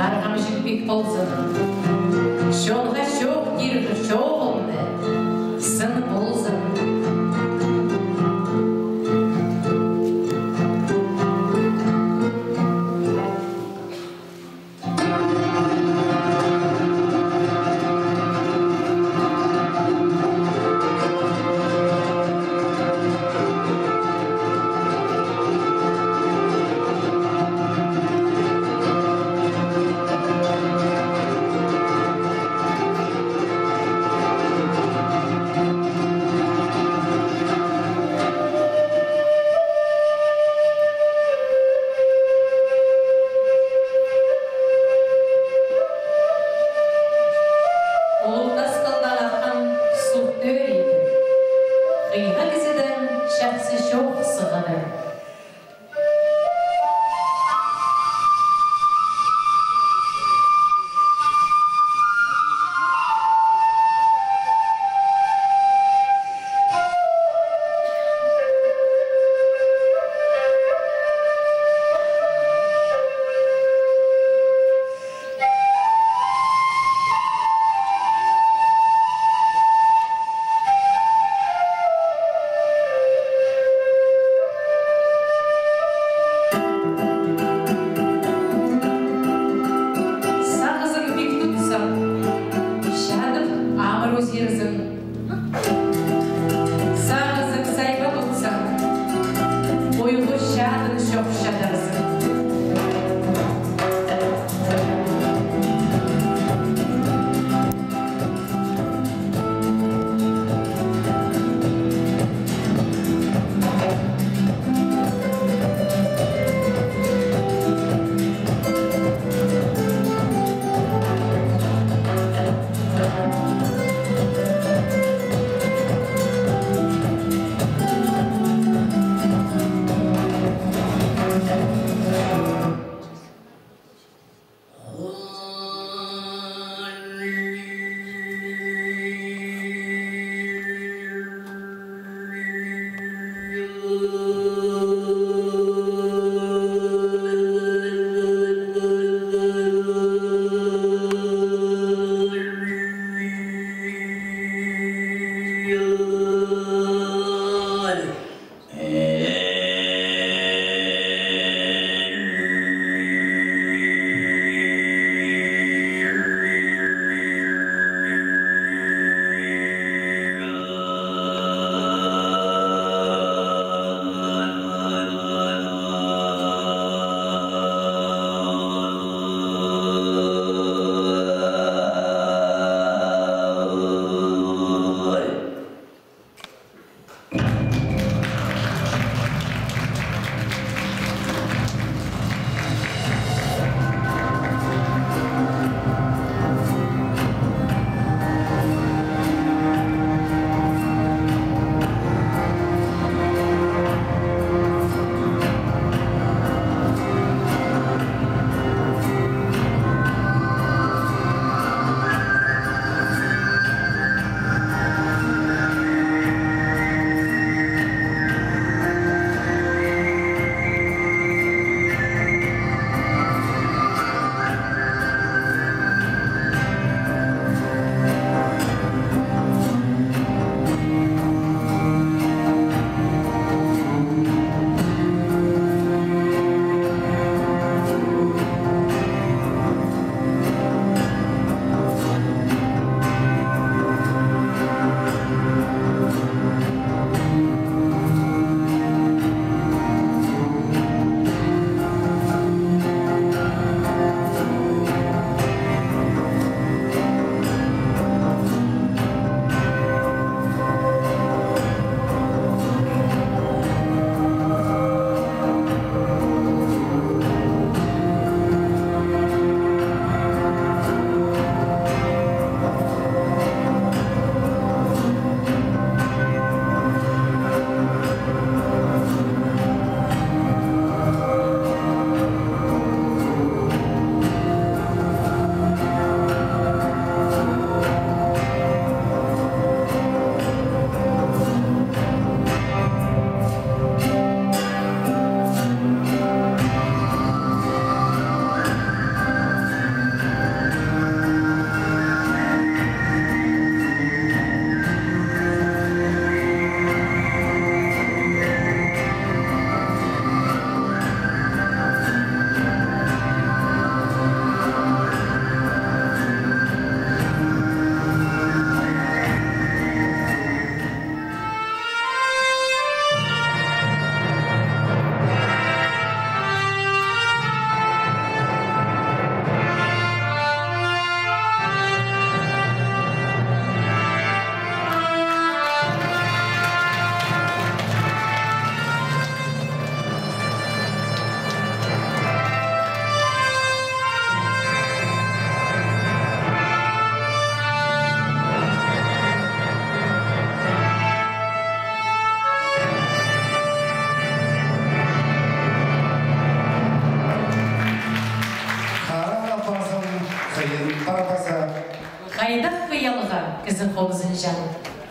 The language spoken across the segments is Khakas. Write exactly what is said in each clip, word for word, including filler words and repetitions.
Арғам чіли пик ползын, чонға чоохтирға чоғыл сын ползын. Парбаза. Хайдағ хыялға кізі хомзынҷаң?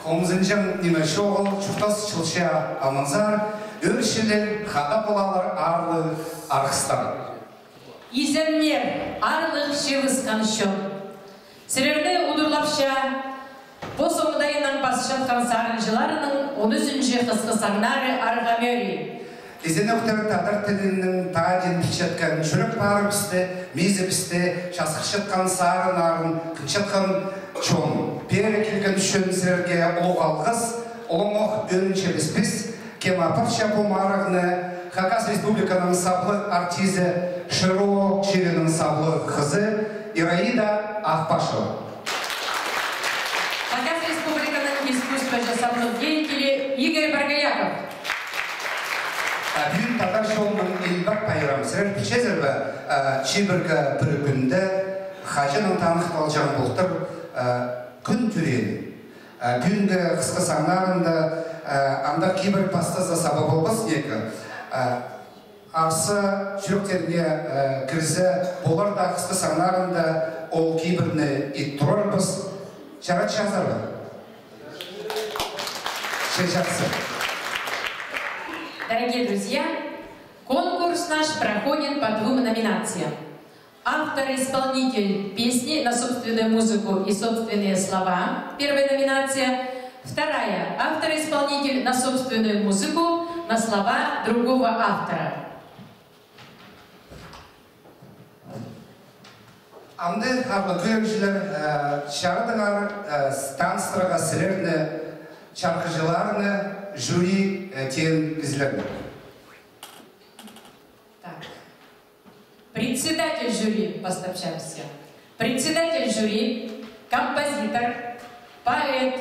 Хомзынҷаң ниме чоғыл, чуртас чылча амынзар, ӧрчілер хада полалар аарлығ арғыстар. Изеннер, аарлығ чыыбысхан чон! Сірерні удурлапча пос оңдайынаң пасчатхан сарынҷыларның он ӱзінҷі хысхы саңнары «Арғамӧрей». Изеннер, тадар тілінең тадин пілчеткен, чӱрек парыбысты, мизібісті чазырчатхан, сарыннарын тыңчатхан чон. Пеер килген ӱчӱн сірерге улуғ алғыс, улуғ ӧнінчебіс піс, кем апарча пу марығны, Хакас Республиканың саблығ артизі, Широо чирінің саблығ хызы Ираида Ахпашева. Хакас Республиканың искусствоҷа саблығ деятелі Игорь Боргояков. А пӱӱн тадар чонның илбек пайрамы. Сірер пілчезер бе, а, чибіргі пір кӱнде хаҷаннаң таныхталҷаң полтыр, а, кӱн тӧреен. А, пӱӱнгі хысхы саңнарында, а, андағ кибір пастаза саба полбас неке. А, арса чӱректеріңе, а, кірзе, полар даа хысхы саңнарында ол кибірні ит турарбыс. Чаратчазар ба? Че, чахсы. Дорогие друзья, конкурс наш проходит по двум номинациям. Автор-исполнитель песни на собственную музыку и собственные слова. Первая номинация. Вторая. Автор-исполнитель на собственную музыку, на слова другого автора. Амды, аарлығ кӧрігҷілер, э, чарыдыңар, э, таныстырарға сірерні чарғыҷыларны, жюри, э, теен кізілерні. Так. Председатель жюри пастапчабыс. Председатель жюри, композитор, поэт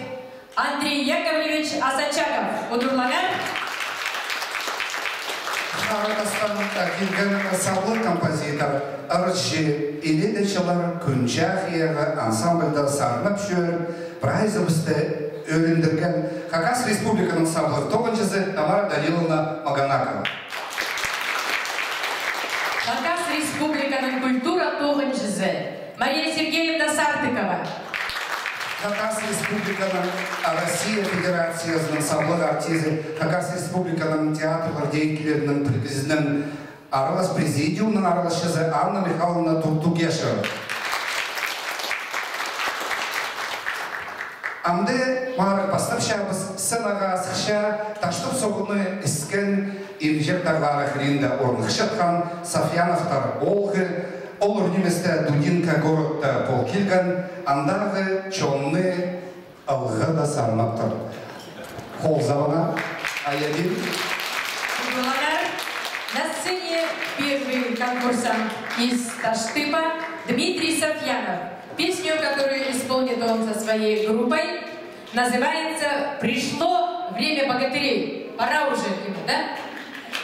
Андрей Яковлевич Асочаков. Удурлаңар. Харағастаң килген саблығ композитор, ырҷы, иледе чыллар «Кӱн чахайағы» ансамбльда сарнап чӧріп, прайзыбысты ӧріндірген Хакас Республиканың саблығ тоғынҷызы Тамара Даниловна Маганакова. Хакас Республиканың культура тоғынҷызы Мария Сергеевна Сартыкова. Хакас Республиканың, а, Россия Федерациязының саблығ артизі, Хакас Республиканың театрлар деятельлерінің пірігізінің аралас, президиумның араласчызы Анна Михайловна Туртугешева. Амды марығ пастапчабыс. Сценаға сыхча Таштып суғны іскен, Инҷер тағлары хыринда орныхчатхан Сафьяновтар оолғы, олар ниместе Дудинка городта пол килген, андағы чонны ылғада сарнаптар. Хол сабына, аялим. Удурлаңар. На сцене первый конкурсант из Таштыпа Дмитрий Сафьянов. Песню, которую исполнит он со своей группой, называется «Пришло время богатырей». Пора уже ему, да?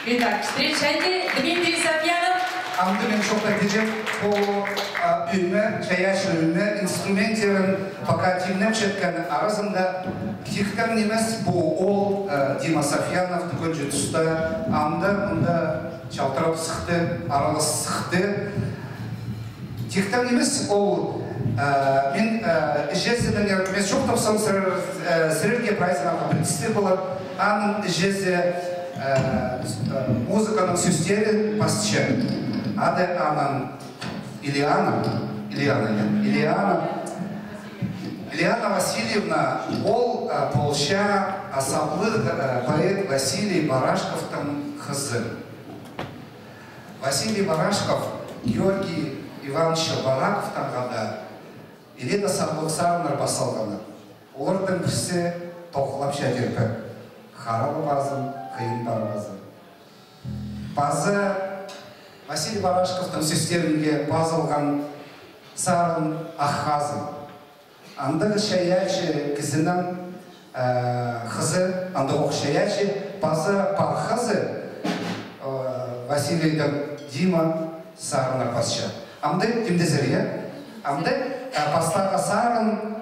Итак, встречайте, Дмитрий Сафьянов. Амды мин чоохтирҷым пу, а, ӧме, чайаачы ӧме, инструменттерін пока тимнепчеткен аразында. Тиктең нимес, пу ол, а, Дима Сафьянов, тӱкӱнҷі туста, амды мында чалтырап сыхты, аралас сыхты. Тиктең нимес ол, а, мин, а, іҷезінең ӧрінмес чоохтапсам, сірер, а, сірерге прайзыңарға пілдістіг полар. Аның іҷезі, а, а, музыканың сӧстерін пасча. Ады аның Ильяна, Ильяна, я, Ильяна. Ильяна Васильевна, ол, а, полча, а, саблығ, а, поэт Василий Барашковтың хызы. Василий Барашков Георгий Иванович Бараковтаң хада иледе саблығ сарыннар пас салғаннар. Оларның пірсі «Тохлапча тирпек». Харалап азым, хыйын парып азым. Паза Василий Барашковтың сӧстерінге пазылған сарын «Ах хазым». Андағ чайаачы кізінің, э, хызы, андағ ох чайаачы, паза пар хызы, э, Василийдің, Дима, сарыннар пасча. Амды тимдезер, я? Амды, э, пастағы сарын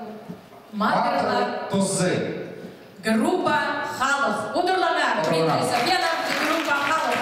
«Матырлар тузы». Группа «Халых». Удурлаңар, Дмитрий Сафьянов, группа «Халых».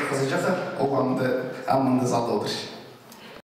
Хызыҷахха, ол амды, амды залда одырча.